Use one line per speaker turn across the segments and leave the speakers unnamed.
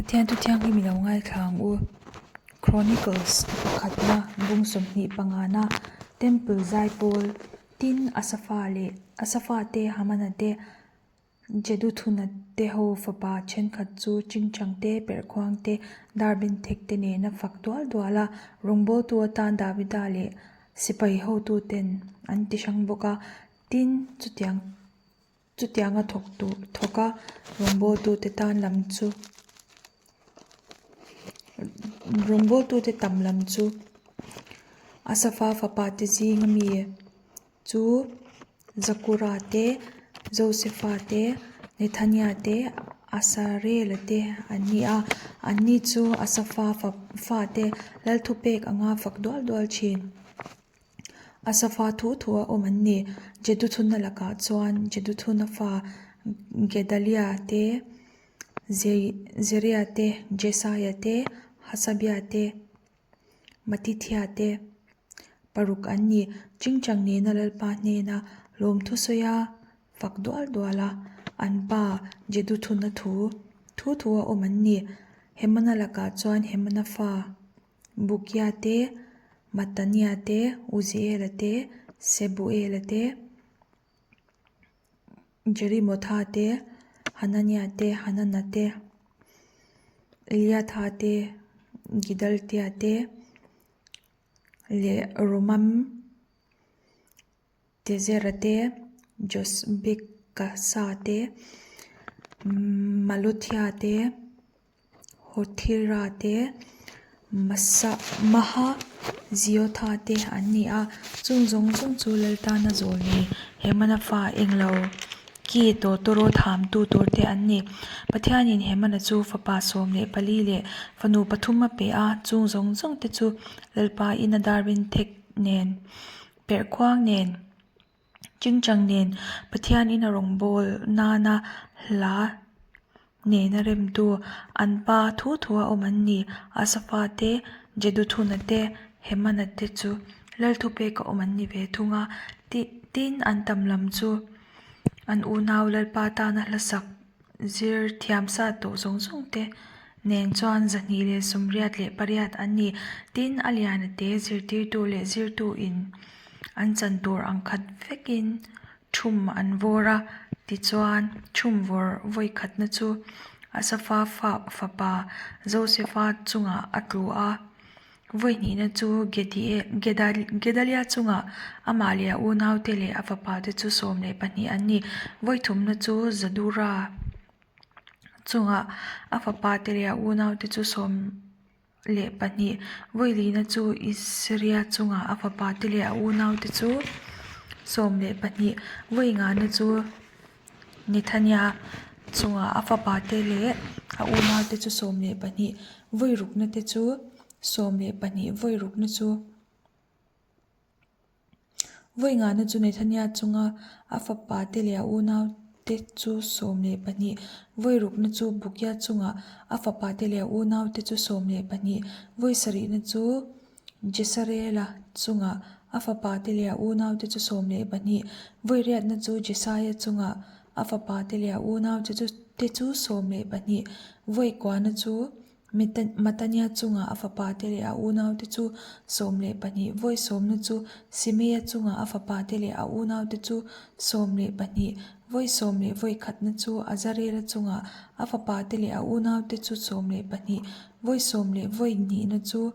Pathian thu thianghlim i lo ngaithla ang u. Chronicles pakhatna bung 25na Temple zaipawl tin Asafa leh Asafa te Hamana te Jeduthuna te ho fapa thenkhat chu Chingchang te Perhkhuang te Darbenthek te nena fak dual dual a rawngbawltu atan Davida leh sipai hotuten an ti hrang bawk a tin chutiang Chutianga thawk tur thawk a rawngbawltute tan lam chu rawngbawltute tam lam chu Asafa fapa te zinga mi chu Zakura te Josefa te Nethania te Asarela te an ni a anni chu Asafa fate Lalthupek anga fak dual dual thin. Asafa thu thu a awm an ni. Jeduthuna lakah chuan Jeduthuna fa Gedalia te, Zeria te, Jesaia te, Hasabia te, Matithia te paruk an ni. Chingchang nena Lalpa hnena lawmthu sawi a fak dual dual a, an pa Jeduthuna thu thu thu a awm an ni. Hemana lakah chuan Hemana fa Bukia te, Matania te, Uziela te, Sebuela te, Jerimotha te, Hanania te, Hanana te, Eliatha te, Gidaltia te leh Romam Tezera te, Josbekasa te, Maluthia te, Hothira te, Mahaziotha te an ni a. Chung zawng zawng chu Laltana zawl nei Hemana fa englo ki tawtawraw thamtu tur te an ni. Pathianin Hemana chu fapa 14 leh fanu pathum a pe a, chung zawng zawng te chu Lalpa ina Darwin thek nen Perhkhuang nen, Chingchang nen Pathian in a rawngbâwl nâna hla nena remtu an pa thu thu a awm an ni. Asafa te, Jeduthuna te, Hemana te chu Lalthupeka awm an ni ve thung a, tin an tam lam chu an unau Lalpa tana hla sak Zir thiam sa tawh zawng zawng te nen chuan 288 an ni. Tin, a lian a te zirtirtu leh zirtu in an chan tur ang khat vekin thum an vawr a, tichuan thum vawr vawi khatna chu Asafa fapa Josefa chungah a tlu a. Vawi hnihna chu Gedalia chungah amah leh a unaute leh a fapate chu 12 an ni. Vawi thumna chu Zadura chungah a fapate leh a unaute chu 12. Vawi lihna chu Isria chungah a fapate leh a unaute chu 12. Vawi ngahna chu Nethania chungah a fapate leh a unaute chu 12, vawi rukna te chu 12, vawi rukna chu vawi ngahna chu Nethania chunga a fapate leh a unaute chu 12, vawi rukna chu Bukia chungah a fapate leh a unaute chu 12, vawi sarihna chu Jesarela chungah a fapate leh a unaute chu 12, vawi riatna chu Jesaia chungah a fapate leh a unaute chu te chu 12, vawi kuahna chu Matania chungah a fapate leh a unaute chu 12, vawi sawmna chu Simeia chungah a fapate leh a unaute chu 12, vawi sawm leh vawi khatna chu Azarela chungah a fapate leh a unaute chu 12, Vawi sawm leh vawi hnihna chu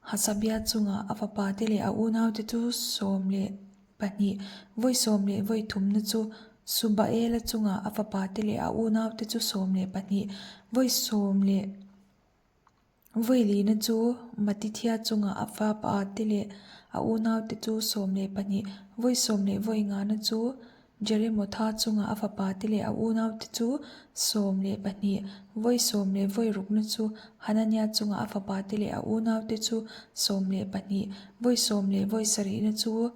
Hasabia chungah a fapate leh a unaute chu 12, vawi sawm leh vawi thumna chu Subaela chungah a fapate leh a unaute chu 12, vawi sawm leh vawi lihna chu Matithia chungah a fapate leh a unaute chu 12, vawi sawm leh vawi ngahna chu Jeremotha chungah a fapate leh a unaute chu 12, vawi sawm leh vawi rukna chu Hanania chungah a fapate leh a unaute chu 12, vawi sawm leh vawi sarihna chu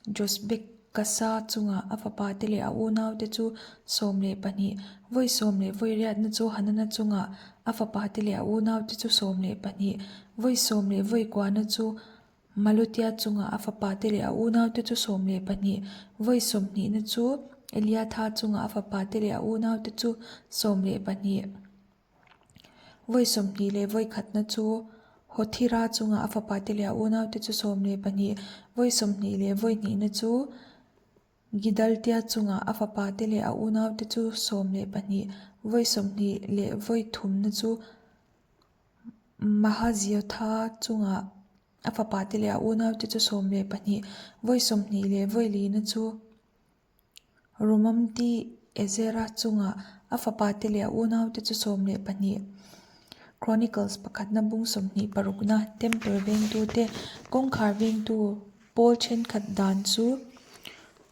Josbekasa chungah a fapate leh a unaute chu 12, vawi sawm leh vawi riatna chu Hanana chungah a fapate leh a unaute chu 12, vawi sawm leh vawi kuahna chu Malutia chungah a fapate leh a unaute chu 12, vawi sawmhnihna chu Eliatha chungah a fapate leh a unaute chu 12. Vawi 20 leh vawi khatna chu Hothira chungah a fapate leh a unaute chu 12. Vawi 20 leh vawi hnihna chu Gidaltia chungah a fapate leh a unaute chu 12. Vawi 20 leh vawi thumna chu Mahaziotha chungah a fapate leh a unaute chu 12. Vawi 20 leh vawi lina chu Romamti Ezera chungah a fapate leh a unaute chu 12. Chronicles pakhatna bung 20 parukna Temple vengtute kawngkhar vengtu pawl thenkhat dan chu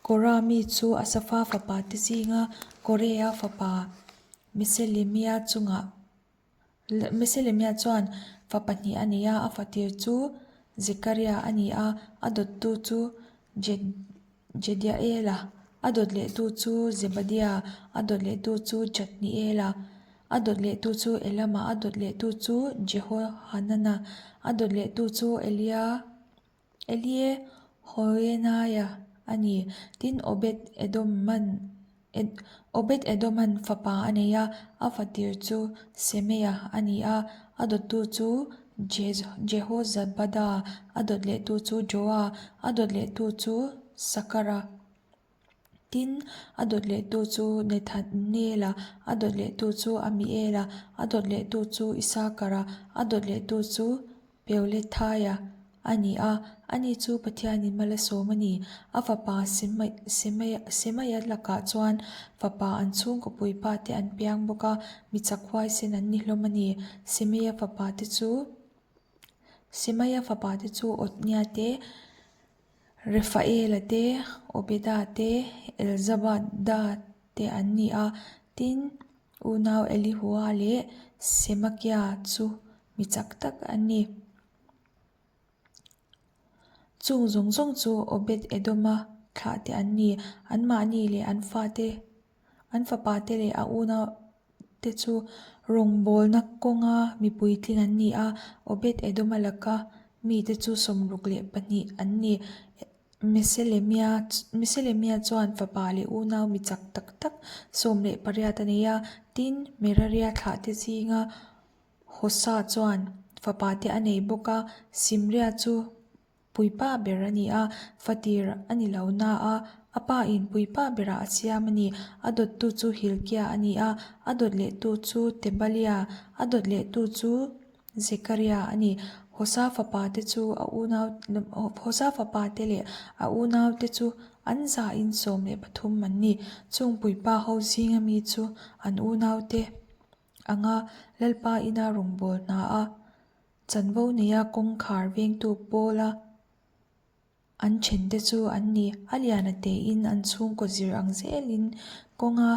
Kora mi chu Asafa fapate zinga Korea fapa Meselemia chungah Meselemia chuan fa pahnih a nei a, a fatir chu Zekaria a ni a, a dawttu chu Jediaela, a dawt lehtu chu Zebadia, a dawt lehtu chu Jatniela, a dawt lehtu chu Elama, a dawt lehtu chu Jehohanana, a dawt lehtu chu Elia. Eliehoenaia a ni. Tin, Obed-Edoman Obed-Edoman fapa a nei a, a fatir chu Semeia a ni a, a dawttu chu Jehozabada, a dawt lehtu chu Joa, a dawt lehtu chu Sakara. Tin, a dawt lehtu chu Nethanela, a dawt lehtu chu Amiela, a dawt lehtu chu Isakara, a dawt lehtu chu Peulethaia a ni a. Ani chu Pathianin mal a sawm a ni. A fapa Semaia lakah chuan fapa an chhungkaw puipa te an piang bawk a, mi chak huaisen an ni hlawm a ni. Semaia fapa te chu Semaia fapa te chu Otnia te, Refaela te, Obeda te, Elzabada te an ni a, tin, unau Elihua leh Semakia chu mi chak tak an ni. Chung zawng zawng chu Obed-Edoma thlah te an ni, anmahni leh an fate, an fapate leh a unau te chu rawngbawlna kawnga mi puitling an ni a, Obed-Edoma laka mite chu 62 an ni. Meselemia Meselemia chuan fapa leh unau mi chak tak tak 18 a nei a, tin, Meraria thlahte zinga Hosa chuan fapate a nei bawk a, Simria chu Puipa ber a ni a, fatir a ni lo na a, a pa in puipa berah a siam a ni. A dawttu chu Hilkia a ni a, a dawt lehtu chu Tebalia, a dawt lehtu chu Zekaria a ni. Hosa fapa te chu a unau Hosa fapa te leh a unau te chu an zain 13 an ni. Chung puipa ho zinga mi chu an unau te anga Lalpa ina rawngbâwl hna a Chanvo neia kawngkhar vengtu pawla an thente chu an ni. A liana tein an chhungkaw zir ang zelin kawnga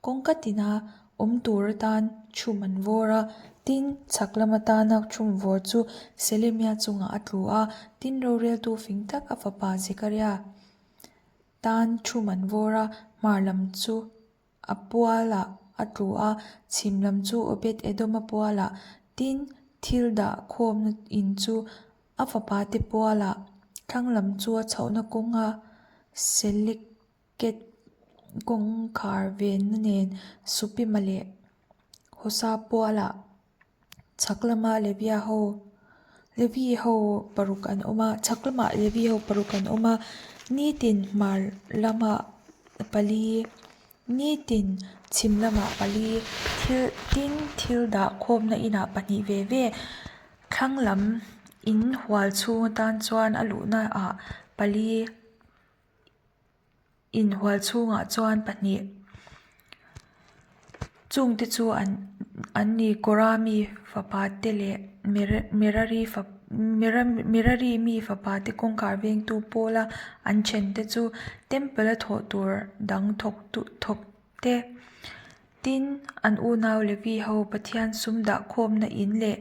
kawngka tina awm tur atan chhum an vawr a, tin, chhak lam atana chhum vawr chu Selemia chungah a tlu a, tin, roreltu fing tak a fapa Zekaria tan chhum an vawr a, hmar lam chu A pualah a tlu a, chhim lam chu Obed-Edoma pualah, tin, thil dah khawmna in chu a fapate pualah, thlang lam chu a chhohna kawnga Seleket kawngkhar venna nen Supima leh Hosa pualah chhak lama Levia ho Levi ho paruk an awm a, chhak lamah Levi ho paruk an awm a, nitin hmar lamah pali nitin chhim lamah pali thil tin thil dah khawmna inah pahnih ve ve thlang lam in hual chhung atan chuan a luhna ah pali. Inhual chhungah chuan pahnih chungte chu an an ni Kora mi fapa te leh Merari fa Merari mi fapa te kawngkhar vengtu pawla an then te chu temple a thawh tur dang thawk tu thawk te tin an unau Levi ho Pathian sum dah khawmna in leh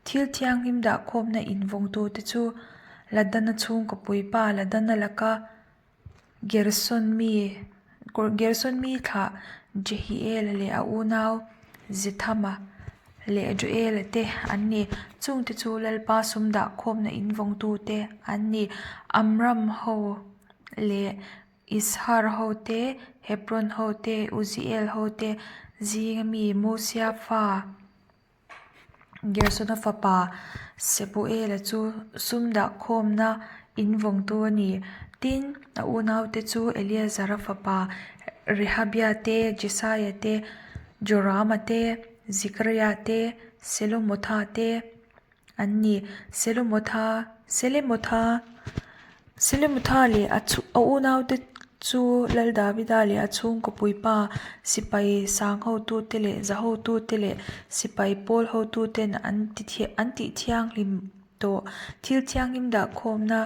thil thianghlim dah khawmna in vawngtu te chu Ladana chhungkaw puipa Ladana laka. Gerson mi Gerson mi thlah Jehiela leh a unau Zethama leh Joela te an ni. Chungte chu Lalpa sum dah khawmna in vawngtute an ni. Amram ho leh Izhar ho te, Hebron ho te, Uziel ho te zinga mi Mosia fa. Gersona fapa Sebuela chu sum dah khawmna in vawngtu a ni. Tin, a unaute chu Eleazara fapa Rehabia te, Jesaia te, Jorama te, Zikria te, Selomotha te an ni. Selomotha, Selemotha, Selemotha leh a a unaute chu Lal Davida leh a chhungkaw puipa sipai sang hotute leh za hotute leh sipai pawl hotuten an ti an tih thianghlim tawh thil thianghlim dah khawmna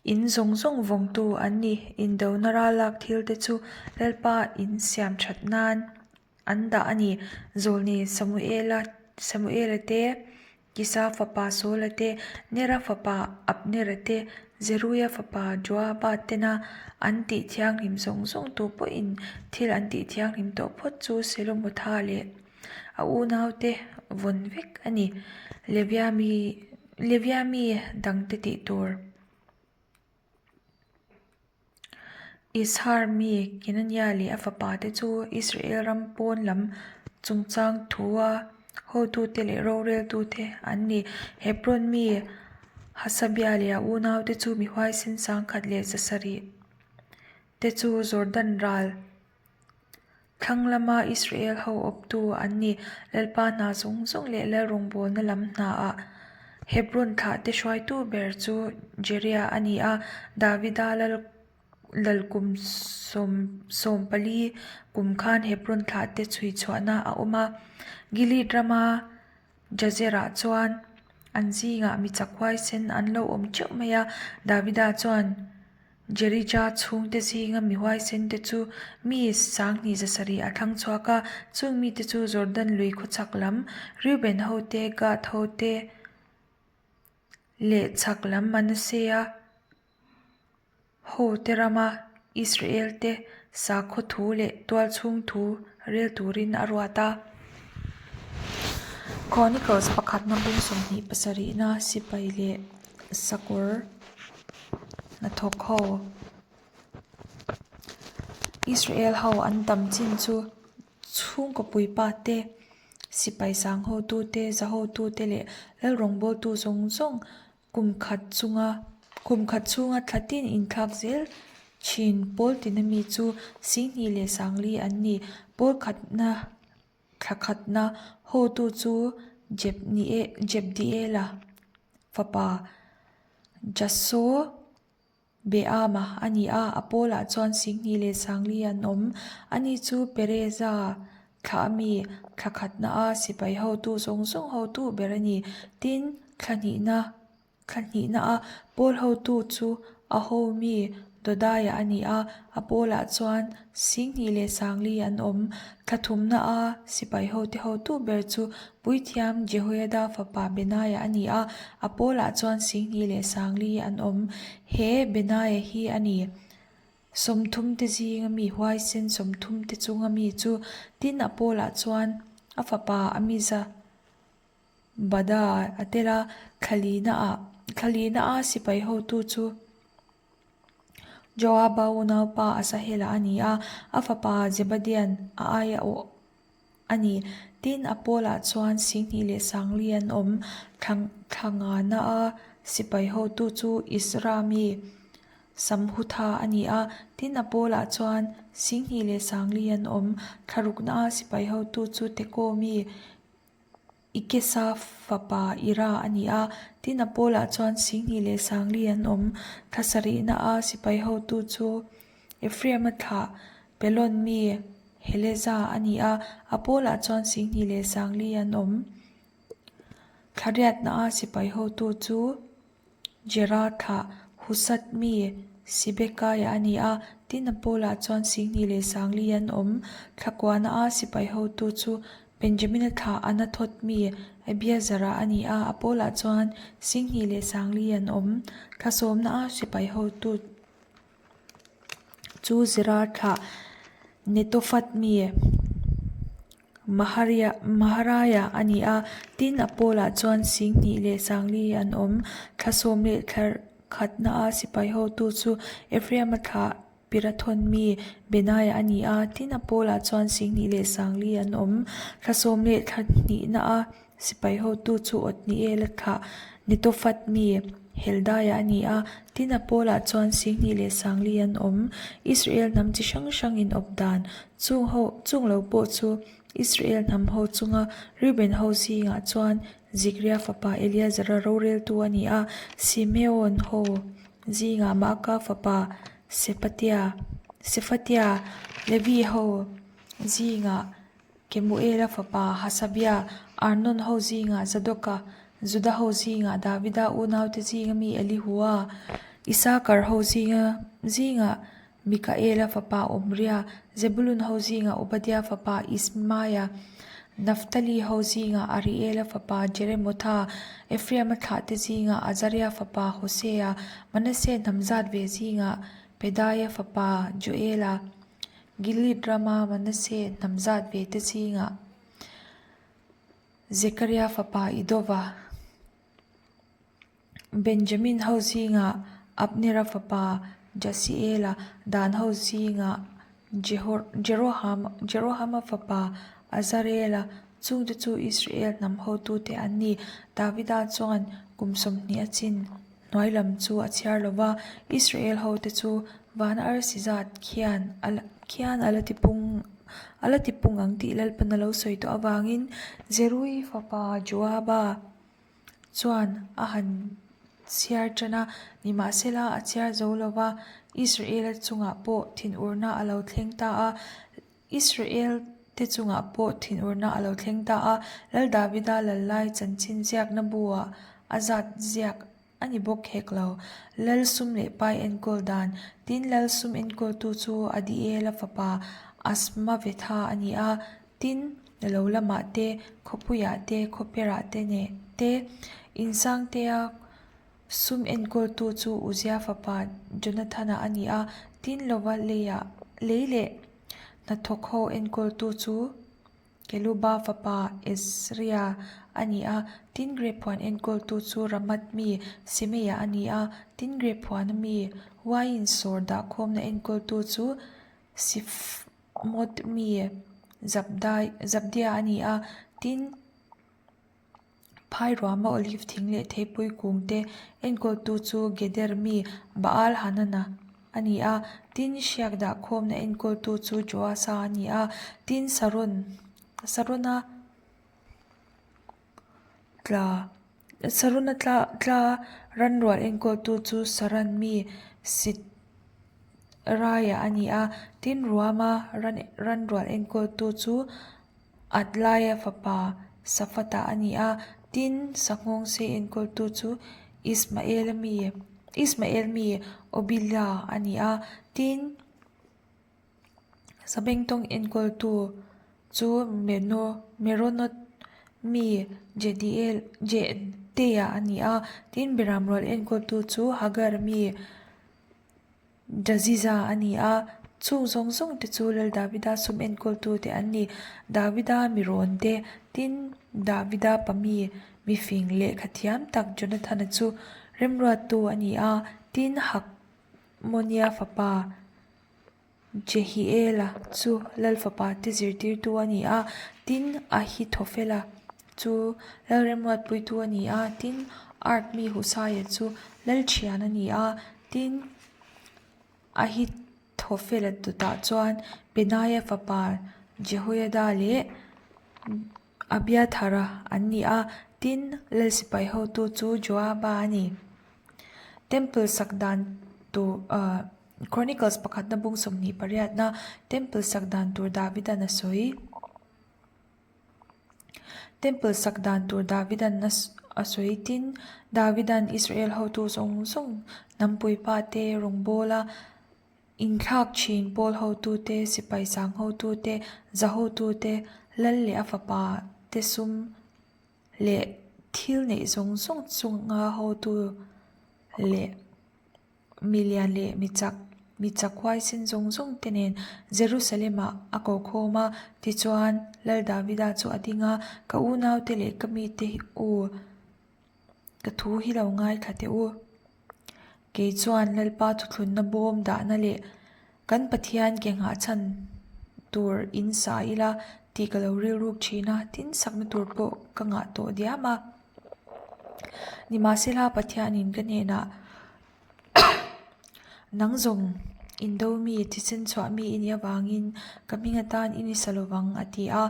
In zawng zawng vawngtu an ni. Indona ralak thil te chu Lalpa in siam that nan an dah a ni. Zawlni Samuela Samuela te, Kisa fapa Saula te, Nera fapa Abnera te, Zeruia fapa Joaba tena an tih thianghlim zawng zawng tu pawhin thil an tih thianghlim tawh phawt chu Selomotha leh a unaute vawn vek a ni. Levia mi Levia mi dangte tih tur. Ishar mi Kenania leh a fapate chu Israel ram pawn lam chungchang thua hotute leh roreltute an ni. Hebron mi Hasabia leh a unaute chu mi huaisen sangkhat leh zasarih te chu Jordan ral Thlang lama Israel ho awptu an ni. Lalpa hna zawng zawng leh Lal rawngbawlna lam hnaah Hebron thlahte hruaitu ber chu Jeria a ni a, Davida lal lal kum 14 kum khan Hebron thlahte chhui chhuahna a awm a. Gilead rama Jazerah chuan an zingah mi chak huaisen an lo awm teuh mai a, Davida chuan Jerija chhungte zinga mi huaisente chu mi sanghnih zasarih a thlang chhuak a, chung mite chu Jordan lui khawchhak lam, Reuben hote, Gad hote leh chhak lam Manasseh-a hote rama Israel-te sakhaw thu leh tualchhung thu rel turin a ruat a. Chronicles pakhatna bung 27na sipai leh sakawr hnathawk ho Israel ho an tam chin chu chhungkaw puipa te sipai sang hotu te za hotu te leh lal rawngbawltu zawng zawng kum khat chunga kum khat chhunga thla tin inthlak zel thin pawl tina mi chu 20 leh 50 an ni pawl khatna Thla khatna hotu chu Jebdiela fapa Jasobeama a ni a, a pawlah chuan 20 leh 50 an awm. Ani chu Pereza thla ami thla khatnaa sipai hotu zawng zawng hotu ber a ni. Tin, thla hnihna Thla hnihna-a pawl hotu chu a homi Dodaia a ni a, a pawlah chuan 20 leh 50 an awm. Thla thumna-a sipai hote hotu ber chu Puithiam Jehoiada fapa Benaia a ni a, a pawlah chuan 20 leh 50 an awm. He Benaia hi a ni. Sawmthumte zinga mi huaisen sawmthumte chunga mi chu tin a pawlah chuan a fapa Amiza Bada a tel a, thlalina-ah thlalina-a sipai hotu chu Joaba unaupa Asahela a ni a, a fapa Zebadian a aia awh a ni. Tin, a pawlah chuan 20 leh 50 an awm. Thla thlangana-a sipai hotu chu Isra mi Samhutha a ni a, tin a pawlah chuan 20 leh 50 an awm. Thlarukna-a sipai hotu chu Teko mi Ikesa fapa Ira a ni a, tin a pawlah chuan 20 leh 50 an awm. Thla sarihna-a sipai hotu chu Ephraim-a thlah Pelon mi Heleza a ni a, a pawlah chuan 20 leh 50 an awm. Thla riatna-a sipai hotu chu Jera thlah Husat mi Sibekaia a ni a, tin a pawlah chuan 20 leh 50 an awm. Thla kuana-a sipai hotu chu Benjamina thlah Anathoth mi Abiezara a ni a, a pawlah chuan 20 leh 50 an awm. Thla sawmna-a sipai hotu chu Zera thlah Netophat mi Maharaia a ni a, tin a pawlah chuan 20 leh 50 an awm. Thla sawm leh thla khatna-a sipai hotu chu Ephraim-a thlah. Pirathon mi Benaia a ni a, tin a pawlah chuan 20 leh 40 an awm. Thla sawm leh thla hnihna a sipai hotu chu Otniela thlah Netophat mi Heldaia a ni a, tin a pawlah chuan 20 leh 40 an awm. Israel hnam chi hrang hrang in awp dan chung ho chung lo pawh chu Israel hnam ho chunga Reuben ho zingah chuan Zikria fapa Eleazara roreltu a ni a, Simeon ho zingah Maaka fapa Sepatia, Sephatia, Levi ho zingah Kemuela fapa Hasabia, Arnon ho zingah Zadoka, Juda ho zingah Davida unaute zinga mi Elihua, Isakar ho zinga zingah Mikaela fapa Omria, Zebulun ho zingah Obadia fapa Ismaia, Naphtali ho zingah Ariela fapa Jeremotha, Ephraima thlahte zingah Azaria fapa Hosea, Manasseh hnam zat ve zingah Pedaia fapa Joela, Gilead rama Manasseh hnam zat ve te zingah Zekaria fapa Idova. Benjamin ho zingah Abnera fapa Jasiela, Dan ho zingah Jerohama fapa Azarela, chungte chu Israel hnam hotute an ni. Davida chuan kum 20 a chin hnuai lam chu a chhiar lo va, Israel hote chu vana arsi zat khian khian a la tipung a la tipung ang tih Lalpan a lo sawi tawh avangin Zeruii fapa Joaba chuan a han chhiar tan a, nimahsela a chhiar zo lo va, Israela chungah pawh thinurna a lo thleng ta a, Israel te chungah pawh thinurna a lo thleng ta a, Lal Davida lal lai chanchin ziakna bu-ah a zat ziak a ni bawk hek lo. Lal sum leh pai enkawl dan, tin lal sum enkawltu chu Adiela fapa Asmavetha a ni a, Tin, lo lamah te, khawpuiah te, khawperah te neh te, insangtea sum enkawltu chu Uzia fapa Jonathana a ni a, tin lova leiah lei leh hnathawk ho enkawltu chu Keluba fapa Ezria a ni a, tin grape huan enkawltu chu Ramath mi Simeia a ni a, tin grape huana mi uaiin sawr dahkhawmna enkawltu chu Sif. Mawt mi Zabdai Zabdia a ni a, tin phai ruama olive thing leh theipui kung te enkawltu chu Geder mi Baal Hanana a ni a, tin hriak dah khawmna enkawltu chu Joasa a ni a, tin Saron Sarona tla Sarona tla tla ranrual enkawltu chu Saran mi Sit. Raiah a ni a, tin ruama ran ranrual enkawltu chu Atlaia fapa Safata a ni a, tin sanghawngsei enkawltu chu Ismaela mi Ismael mi Obila a ni a, tin Sabengtawng enkawltu chu Meno Meronoth mi Jediel Jehdea a ni a, tin Beramrual enkawltu chu Hagar mi Jaziza a ni a, chung zawng zawng te chu Lal Davida sum enkawltu te an ni. Davida mi rawn te, tin Davida pa mi mifing lehkha thiam tak Jonathana chu remruattu a ni a, tin Hakmonia fapa Jehiela chu Lal fapa te zirtirtu a ni a, tin Ahithophela chu Lal remruatpuitu a ni a, tin Ark mi Husaia chu Lal thian a ni a, tin Ahithophela dawtah chuan Benaia fapa Jehoiada leh Abiathara an ni a, tin Lal sipai hotu chu Joaba a ni. Temple sak dan tur ah Chronicles pakhatna bung 28na Temple sak dan tur Davidan a sawi. Temple sak dan tur Davidan a sawi tin Davidan Israel hotu zawng zawng hnampui pa te rawngbawla inthlak thin pawl hotu te sipai sang hotu te za hotu te lal leh a fapa te sum leh thil neih zawng zawng chunga hotu leh Mi lian leh mi chak, mi chak huaisen zawng zawng te nen Jerusalem ah a ko khawm a, tichuan Lal Davida chu a ding a, Ka unaute leh ka mite u, ka thu hi lo ngaithla teh u. Kei chuan Lalpa thuthlunna bawm dahna leh. Kan Pathian ke nghah chhan tur in sa ila tih ka lo rilruk thin a, tin sakna tur pawh ka ngah tawh diam a. Nimahsela Pathianin ka hnenah Nang zawng indo mi, thisen chhuah mi i nih avangin ka hming atan i ni sa lovang a ti a.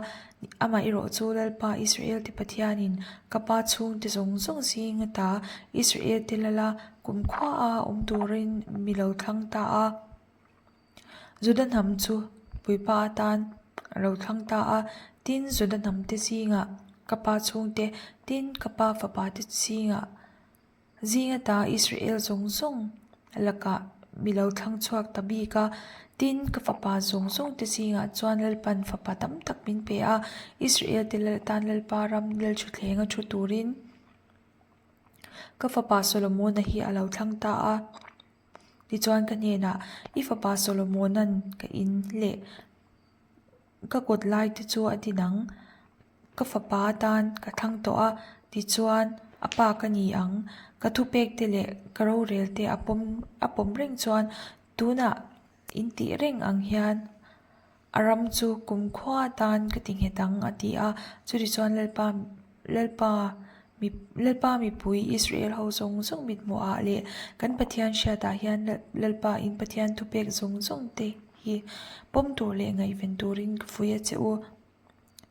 Amah erawh chu Lalpa Israel te Pathianin ka pa chhungte zawng zawng zing ata Israel te lala kumkhua a awm turin mi lo thlang ta a. Juda hnam chu puipa atan a lo thlang ta a, tin Juda hnamte zingah ka pa chhungte, tin ka pa fapate zingah Zing ata Israel zawng zawng lakah mi lo thlang chhuak ta bik a, tin ka fapa zawng zawngte zingah chuan Lalpan fapa tam tak min pe a, Israel te lal atan Lalpa ram lalthuthleng a thu turin ka fapa Solomona hi a lo thlang ta a. Tichuan ka hnenah, I fapa Solomona'n ka in leh ka kawt lai te chu a ti dang. Ka fapa atan ka thlang tawh a, tichuan a pa ka ni ang. Ka thupek te leh ka rorel te a pawm a pawm reng chuan tunah in tih reng ang hian a ram chu kumkhua atan ka ti nghet ang a ti a. Chutichuan Lalpa Lalpa Lalpa mipui Israel ho zawng zawng mithmuhah leh kan Pathian hriatah hian Lalpa in Pathian thupek zawng zawng te hi pawm tur leh ngaihven turin ka fuih a che u.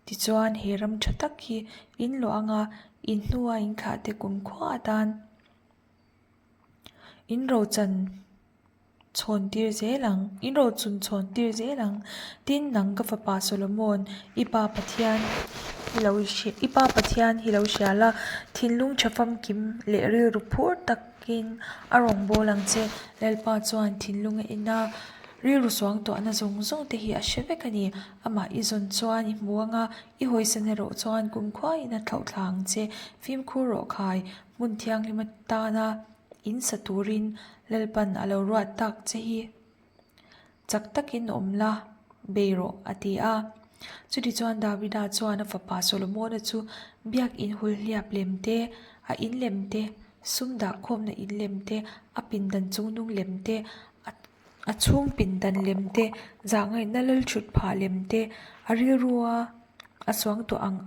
Tichuan he ram tha tak hi in luah anga in hnua in thlah te kumkhua atan in rochan chhawn tir zel ang, in rochun chhawn tir zel ang. Tin, nang ka fapa Solomon, i pa Pathian hi lo i pa Pathian hi lo hria la, thinlung tha famkim leh rilru phur takin a rawngbâwl ang che. Lalpa chuan thinlung a en a, rilru suangtuahna zawng zawng te hi a hre vek a ni. Amah i zawn chuan i hmu anga, i hawisan erawh chuan kumkhuain a thlauh thla ang che. Fimkhur rawh khai, hmun thianghlim atana in sa turin Lalpan a lo ruat tak che hi chak takin awm la, bei rawh, a ti a. Chutichuan Davida chuan a fapa Solomona chu biak in hulhliap lem te, a in lem te, sum dahkhawmna in lem te, a pindan chungnung lem te, a A chhung pindan lem te, zahngaihna lalthut phah lem te, a rilrua a suangtuah ang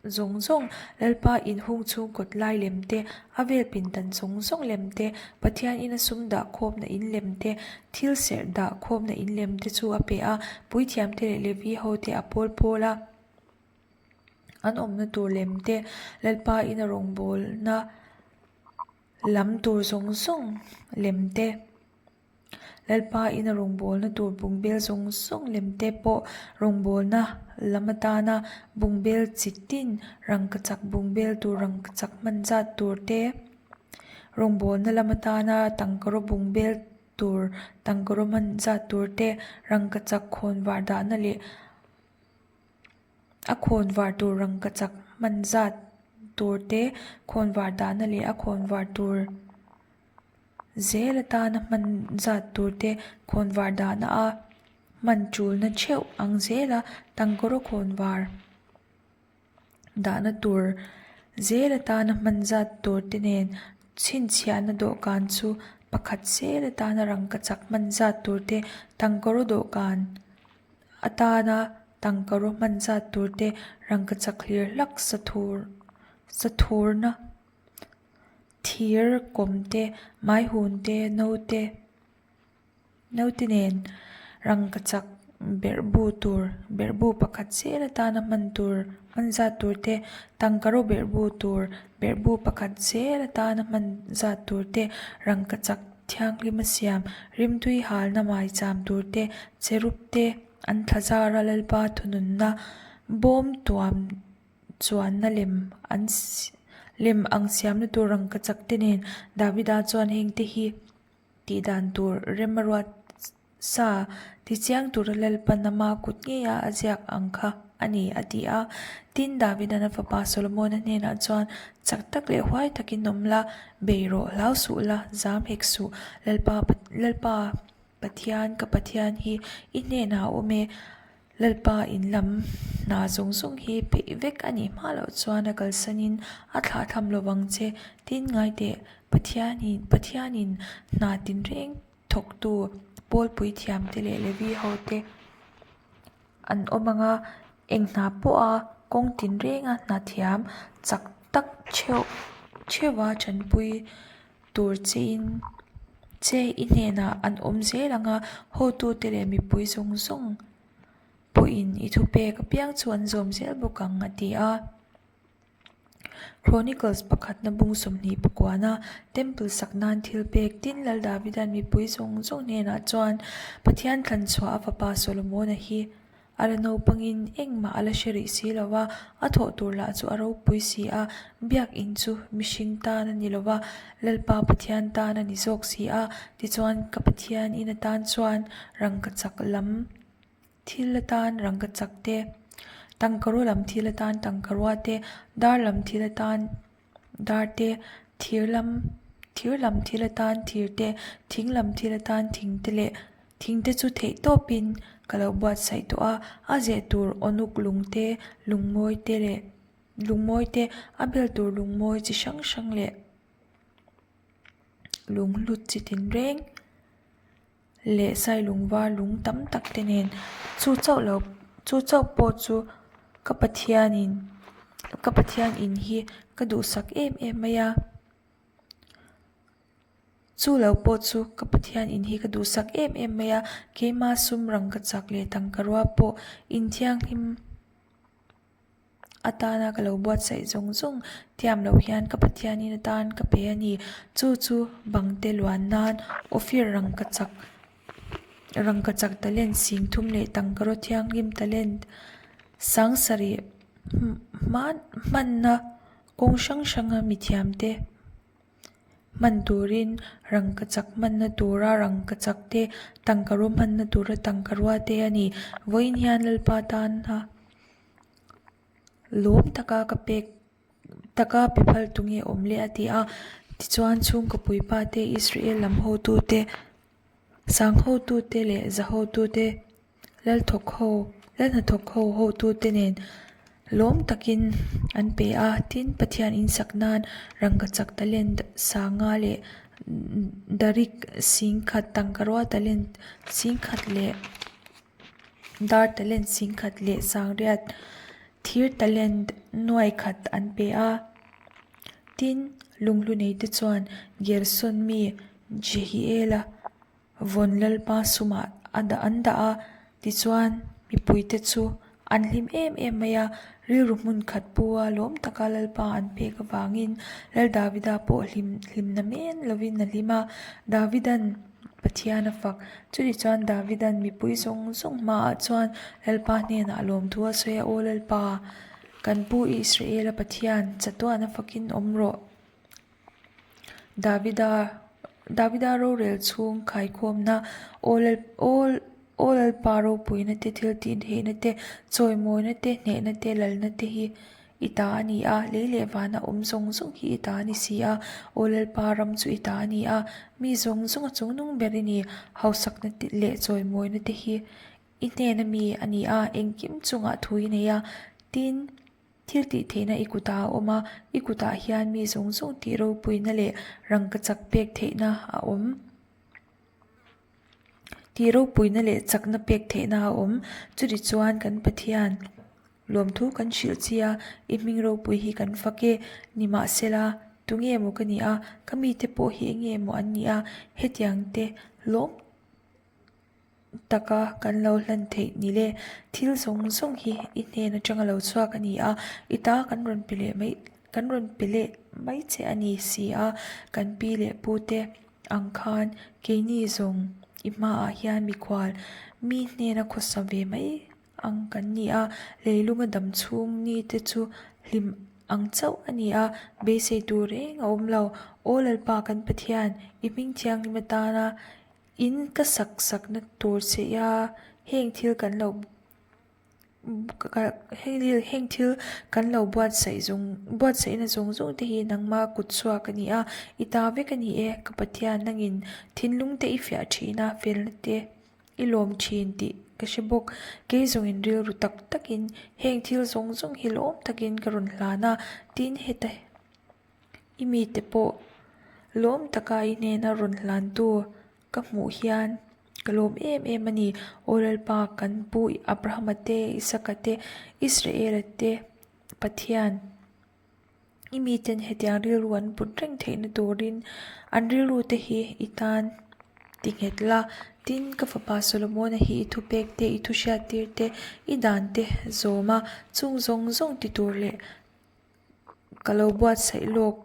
zawng zawng, Lalpa inhung chhung kawt lai lem te, a vel pindan zawng zawng lem te, Pathian ina sum dah khawmna in lem te, thil serh dah khawmna in lem te chu a pe a, puithiam te leh Levi ho te a pawl pawl a. An awmna tur lem te, Lalpa ina rawngbawlna lam tur zawng zawng lem te. Lalpa ina rawngbawlna tur bungbel zawng zawng lem te pawh rawngbawlna lam atana bungbel chi tin rangkachak bungbel tur rangkachak hman zat tur te, rawngbawlna lam atana tangkaraw bungbel tur tangkaraw hman zat tur te, rangkachak khawnvar dahna leh A khawnvar tur rangkachak hman zat tur te, khawnvar dahna leh a khawnvar tur zel atana hman zat tur te, khawnvar dahna a hman tulna theuh ang zela tangkawraw khawnvar dahna tur zel atana hman zat tur te nen chhinchhiahna dawhkan chu pakhat zel atana rangkachak hman zat tur te, tangkawraw dawhkan. Atana tangkaraw hman zat tur te rangkachak hlir hlak sathur sathurna thir kawm te maihun te naute naute nen rangkachak berhbu tur berhbu pakhat zel atana hman tur hman zat tur te tangkaraw berhbu tur berhbu pakhat zel atana hman zat tur te rangkachak Thianghlim a siam, rimtui halna maicham tur te, cherub te an thla zar a Lalpa thununna bawm tuam chuanna lem an lem ang siamna tur rangkachak te nen Davida chuan hengte hi tih dan tur rem a ruat Sa, tichiang tura Lalpan ama kut ngeia a ziak ang kha a ni, a ti a. Tin, Davidan a fapa Solomona hnenah chuan, Chak tak leh huai takin awm la, bei rawh, hlau suh la, zam hek suh, Lalpa, Lalpa Pathian, ka Pathian hi i hnenah a awm e, Lalpa in lam hna zawng zawng hi peih vek a nih hma loh chuan a kalsanin a thlahthlam lovang che, tin, ngai teh, Pathianin, Pathianin hna tinreng. Thawktu. Pawl puithiamte leh Levi hote an awm ang a, eng hna pawha kawng tinrenga hna thiam chak tak theuh theuha tanpui tur chein che i hnenah an awm zel ang a, hotute leh mipui zawng zawng pawhin i thupek apiang chu an zawm zel bawk ang a ti a. Chronicles pakhatna bung 29-a Temple sak nan thil pek tin Lal Davida'n mipui zawng zawng hnenah chuan Pathian thlanchhuah a fapa Solomona hi a la naupangin engmah a la hre rih si lo va, a thawh tur lah chu a ropui si a, biak in chu mihring tan a ni lo va, Lalpa Pathian tan a ni zawk si a, tichuan ka Pathian in atan chuan rangkachak lam Thil atan rangkachak te, tangkarua lam thil atan tangkarua te, dar lam thil atan dar te, thir lam thir lam thil atan thir te, thing lam thil atan thing te leh thing te chu theih tawpin ka lo buatsaih tawh a, a zeh tur awnuk lung te, lungmawi te leh lungmawi te, a bel tur lungmawi chi hrang hrang leh lunghlut chi tinreng. leh sailung var lung tam tak te nen chu chauh lo chu chauh pawh chu ka Pathianin ka Pathian in hi ka duhsak em em mai a chu lo pawh chu ka Pathian in hi ka duhsak em em mai a keima sum rangkachak leh tangkarua pawh inthianghlim. atana ka lo buatsaih zawng zawng thiam loh hian ka Pathianin atan ka pe a ni. Chu chu bangte luan nan Ophir rangkachak rangkachak talent 30 leh tangkaraw thianghlim talent 70 hmanna kawng hrang hranga mithiamte hman turin rangkachak hmanna tura rangkachak te tangkaraw hmanna tura tangkarua te a ni. Vawiin hian Lalpa tana lawm taka ka pek taka pe phal tu nge awm le a ti a tichuan chhungkaw puipa te Israel lam hotu te sang hotu te leh za hotu te lal thawk ho lal hnathawk ho hotu te nen lawm takin an pe a tin Pathian in sak nan rangkachak talent sanga leh darik 10,000 tangkarua talent 10,000 leh. Dar talent 10,000 leh 800 thir talent 1,000 an pe a. Tin, lunghlu neite chuan Gerson mi Jehiela vawn Lalpa sumah a dah an dah a. Tichuan, mipuite chu an hlim em em mai a, rilru hmun khat pu a lawm taka Lalpa an pek avangin Lal Davida pawh hlim hlimna men lovin a hlim a. Davida'n. Pathian a fak. Chutichuan Davida'n mipui zawng zawng hmaah chuan Lalpa hnenah lawmthu a sawi a, Aw Lalpa, kan pu Israela Pathian, chatuan a fakin awm rawh. Davida Davida rorel chhung khaikhawmna, Aw Aw Aw Lalpa ropuina te, thiltihtheihna te, chawimawina te, hnehna te, lalna te hi I ta a ni a, lei leh vana awm zawng zawng hi i ta a ni si a, Aw Lalpa ram chu i ta a ni a, mi zawng zawng a chungnung ber i ni, hausakna te leh chawimawina te hi i hnena mi a ni a, engkim chungah thu i nei a, tin, thil tih theihna i kutah a awm a, i kutah hian mi zawng zawng tih ropuina leh rangkachak pek theihna a awm. Tih ropuina leh chakna pek theihna a awm, chutichuan kan Pathian. Lawmthu kan hrilh chi a, i hming ropui hi kan fak e. Nimahsela, tunge maw ka nih a, ka mite pawh hi enge maw an nih a, hetiang te lawm taka kan lo hlan theih ni le. Thil zawng zawng hi i hnen atanga lo chhuak a ni a, i ta kan rawn pe leh mai kan rawn pe leh mai che a ni si a, kan pi leh pu te ang khan keini zawng i hmaah hian mikhual mi hnena khawsa ve mai ang kan ni a, leilunga dam chhung ni te chu hlim ang chauh a ni a, beisei tur reng a awm lo. Aw Lalpa kan Pathian, i hming thianghlim atana in ka sak sakna tur che ia heng thil kan lo heng thil kan lo buatsaih zawng buatsaihna zawng zawng te hi nangma kut chhuak a ni a, i ta vek a ni e, ka Pathian nangin thinlung te i fiah thin a, felna te. I lawm thin tih ka hre bawk. Kei zawngin rilru tak takin heng thil zawng zawng hi lawm takin ka rawn hlan a, tin heta i mite pawh lawm taka i hnena rawn hlantu ka hmuh hian. Ka lawm em em a ni. Aw Lalpa, kan pu Abrahama te, Isaka te, Israela te Pathian, i miten hetiang rilru an put reng theihna turin an rilru te hi i tan ti nghet la. Tin, ka fapa Solomona hi i thupek te, i thuhriattir te, i dan te zawm a, chung zawng zawng ti tur leh Ka lo buatsaih lawk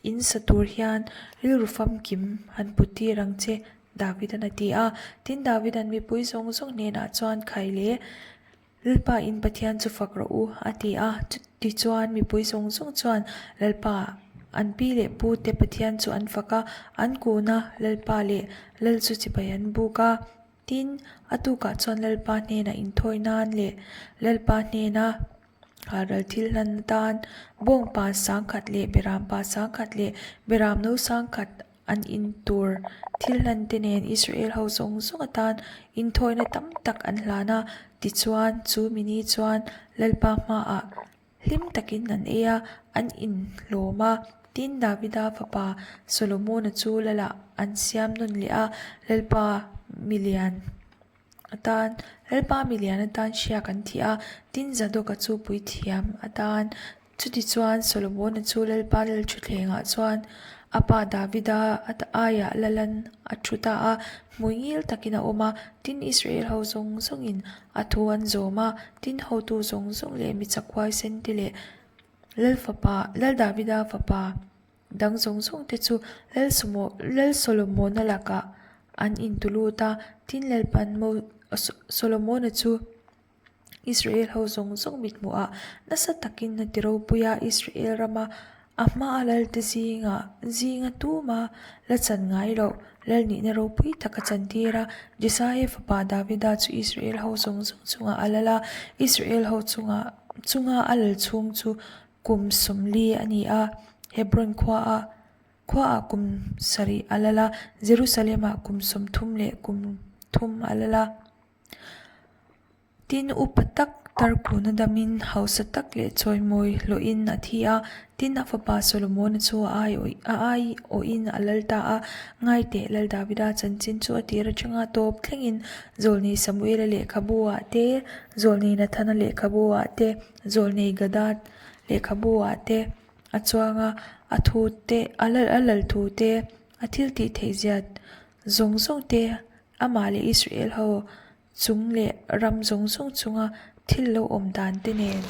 in sa tur hian rilru famkim han put tir ang che, Davidan a ti a. Tin, Davidan mipui zawng zawng hnenah chuan khai leh Lalpa in Pathian chu fak rawh u, a ti a. Tichuan, mipui zawng zawng chuan Lalpa an pi leh pu te Pathian chu an fak a, an kun a, Lalpa leh Lal chu chibai an buk a. Tin, a tukah chuan Lalpa hnenah inthawi nan leh Lalpa hnena Halral thil hlan atan bawngpa sangkhat leh berampa sangkhat leh beramno sangkhat an in tur thil hlan te nen Israel ho zawng zawng atan inthawina tam tak an hlan a. Tichuan, chu mini chuan Lalpa hmaah hlim takin an ei a, an inhlawm a. Tin, Davida fapa Solomona chu Lalah an siam nawn leh a, Lalpa milian. Atan, Lalpa milian atan hriak an thi a, tin Zadoka chu puithiam atan. Chutichuan Solomona chu Lalpa lalthuthlengah chuan a pa Davida aiah lalan a thu ta a, hmui ngil takin a awm a, tin Israel ho zawng zawngin a thu an zawm a, tin hotu zawng zawng leh mi chakhuaisen te leh Lal fapa, Lal Davida fapa, Dang zawng zawng te chu Lal Solomona lakah an intu lut a, tin Lalpan Solomona chu Israel ho zawng zawng mithmuhah nasa takin a ti ropui a, Israel rama a hmaa lalte zingah zinga tuma la chan ngai loh lal nihna ropui tak a chantir a. Jesaia fapa Davida chu Israel ho zawng zawng chungah a lal a, Israel ho chunga a lal chhung chu Kum 40 a ni a, Hebron khuaah khuaah kum sarih a lal a, Jerusalem-ah kum 30 leh kum thum a lal a. Tin, upa tak tarkuna damin hausa tak leh chawimawi hlawhin a thi a, tin a fapa Solomona chu a aiawhin a lal ta a. Ngaiteh, Lal Davida chanchin chu a tir atanga tawp thlengin Zawlnei Samuela lehkhabu-ah te, Zawlnei Nathana lehkhabu-ah te, Zawlnei Gada lehkhabu ah te a chuang a, a thu te a lal thu te, a thil tih theih zia zawng zawng te, amah leh Israel ho chung leh ram zawng zawng chunga thil lo awm dan te nen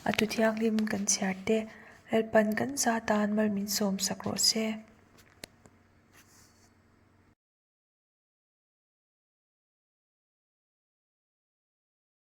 a thu thianghlim kan chhiar te Lalpan kan za tan mal min sawm sak rawh se.